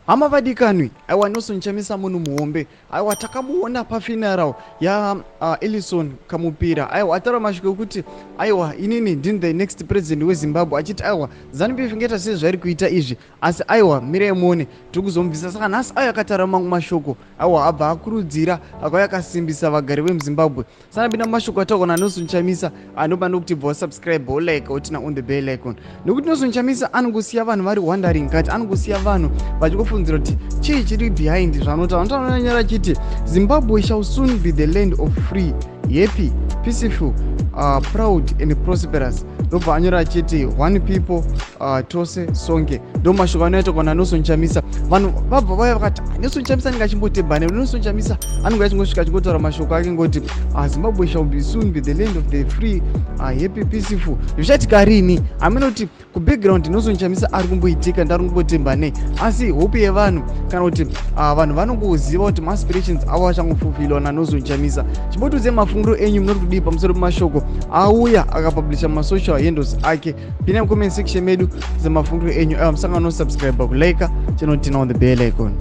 Hama vadikanwi, aiwa, Nelson Chamisa munhu muhombe. Aiwa, takamuona pafuneral yaElison Kamupira. Aiwa, ataura mashoko ekuti aiwa, inini ndini the next president weZimbabwe, achiti aiwa, ZANU PF ingaita sei zvairi kuita izvi, asi aiwa, mirai muone, tiri kuzomubvisa. Saka nhasi aiwa, akataura mamwe mashoko, aiwa, abva akurudzira, akauya akasimbisa vagari vemuZimbabwe. Sanapinda mumashoko ataurwa naNelson Chamisa, anoba nokuti bva wasubscribe, wolike, woturn on the bell icon, nekuti Nelson Chamisa anongosiya vanhu vari wondering, kati anongosiya vanhu vachingofunzira kuti chii chiri behind zvanotaura. Anotaura achiti, "Zimbabwe shall soon be the land of free, happy, peaceful, proud and prosperous." Ndobva anyora achiti, "One people, tose sonke." Ndo mashoko anoita kana Nelson Chamisa. Vanhu vabva vauya vakati, "Ah, Nelson Chamisa anenge achimbotebhane." Nelson Chamisa anenge achingosvika achingotaura mashoko ake ngoti, "Zimbabwe shall be soon be the land of the free, happy, peaceful." Zvichaitika rini? Hamene kuti kubackground Nelson Chamisa ari kumboitika, ndari kumbotemba nei, asi hope yevanhu kana kuti vanhu vanongoziva kuti maaspirations avo achangofulfilwa naNelson Chamisa. Chimbotiudzai mafungiro enyu, munoti kudii pamusoro pemashoko auya akapublisha mumasocial handles ake? Pinai mucomment section medu semafungiro enyu. Aiwa, musangano subscribe, kulike, chinoturn on the bell icon.